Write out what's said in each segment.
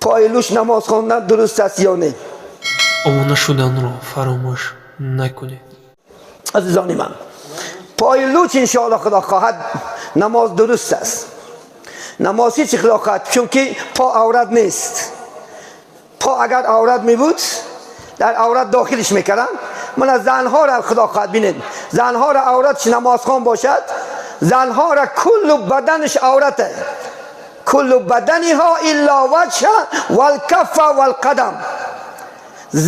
Пои луч намоз хондан дуруст аст ё не? Обуна шуданро фаромӯш накунед. Азизони ман, пои луч, иншоалло, худо хоҳад, намоз дуруст аст. Намоз ҳеч, худо хоҳад, чунки по аврат нест. По агар аврат мебуд, дар аврат дохилش мекардам. Мана занҳоро, худо хоҳад, бинед, занҳоро авратш намозхон бошад. Занҳоро куллу баданаш аврате, куллу баданиҳо илла ваҷҳа валкаффа валқадам.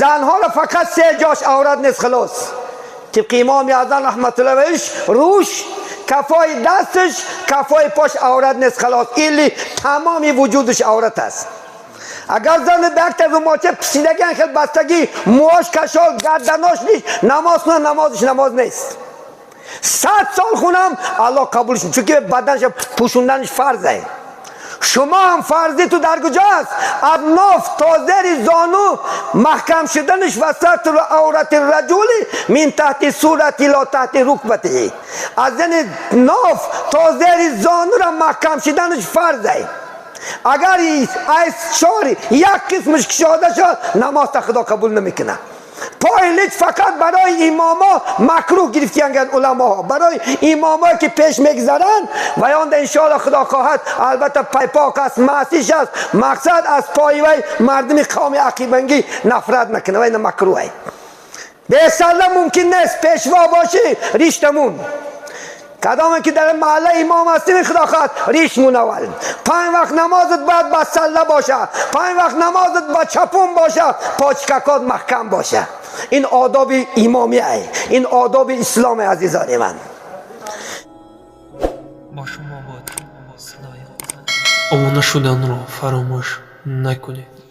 Занҳоро фақат се ҷош аврат нест, халос. Тибқи Имоми Аъзам раҳматуллоҳи алайҳ, рӯш, кафои дасташ, кафои пош аврат нест, халос. Или тамоми вуҷудаш аврат аст. Агар зан ба якта румоча писидагиан хел бастагӣ, мӯош кашол, гарданош ниш, намоз кунад, намозиш намоз нест. 100 сол хунам, Аллоҳ қабулш, чунки баданша пӯшонданаш фарзе. Шумо ҳам фарзи ту дар куҷо аст? Аз ноф то зери зону маҳкам шуданаш. Ва сатру аврати раҷули мин таҳти сурати ило таҳти рукбатиҳи. Аз зани ноф то зери зонура маҳкам шуданаш фарзе. Агар аз чори як қисмаш кушода шуд, намозта Худо қабул намекунад. Пои лич фақат барои имомо макрӯҳ гирифтиянган уламоҳо, барои имомое ки пеш мегзаранд. Ва онда, иншоалло, худо хоҳад, албатта, пайпоқ аст, маъсиш аст. Мақсад аз пои вай мардуми қавми ақибангӣ нафрат накунад. Вай на макрӯҳ. Бесалла мумкин нест. Пешво бошӣ, риштамун. Кадоме ки дар маҳалла имом ҳастем, худо хоҳад, ришмун. Аввал панҷ вақт намозат бояд ба салла боша, панҷ вақт намозат ба чапун боша, почкакот маҳкам боша. Ин одоби имомия, ин одоби исломе, азизони ман. Бо шумо буд садои. Обуна шуданро фаромӯш накунед.